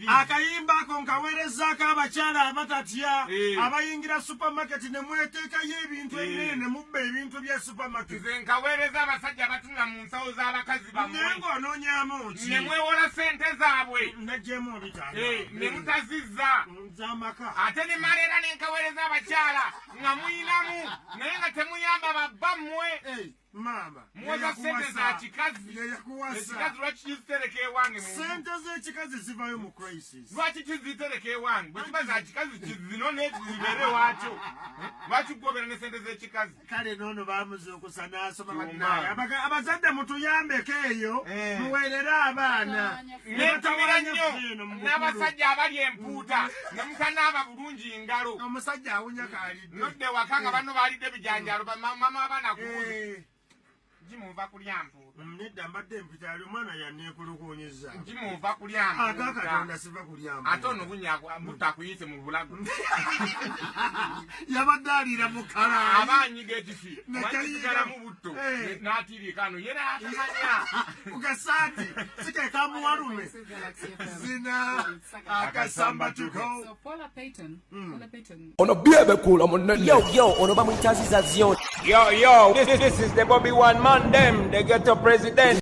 Akayimba ako nkaweerezaako abakyala abatatya, abayingira supermarket ne mweteekayo ebintu ebinene ne mubba ebintu bya supermarket. Nze nkaweereza abasajja abatunula mu nsawo z'abakazi bammwe. Naye ng'onoonyaamu ki? Ne mwewola sente zaabwe. Najjeemu 500. Ne mutazizza. Z'amaka. Ate ne mala era ne nkaweereza abakyala nga muyinamu naye nga temuyamba babba mmwe. Maama. Muwoza sente za kikazi. Yeyakuwasa. Ekikazi lwaki kizitereka ewange mu nju? Sente z'ekikazi zivayo mu crisis. Lwaki kizitereka ewange? Bwe kiba za kikazi kizinone zibeere waakyo. Lwaki gw'obeera ne sente z'ekikazi? Kale noono bamuzuukusa n'asoma. Kyuma. Bannange. Abazadde mutuyambeko eyo, muweerere abaana. Netumira nnyo Eno mu bukulu. n'abasajja abali empuuta ne mutanaaba bulungi ngalo. Omusajja awunya kaalidde. Nodde waka nga banno baalidde bijanjaalo, mama abaana kubuuza. Gimunva kulya mpuuta. Nedda, mbadde mpita ali omwana yanneekulukuunyizza. Gimunva kulya Aga mpuuta. Katonda, siva kulya mpuuta. Ate ono bunya mutta akuyise mu bulago. Yabadde aliira mu kalaayi. Aba anyiga ekifi. Nekayiga. Wakisigalamu butto. N'atiiriika ano ye n'atamanya. Ku kasaati si ke kamuwalume. Zina akasambatuko. So Paula Payton, Paula Payton Ono byebekula munene. Yo, yo, ono bamuyita Aziza Zion. Yo, yo, this is the Bobby One Man, them, the ghetto president.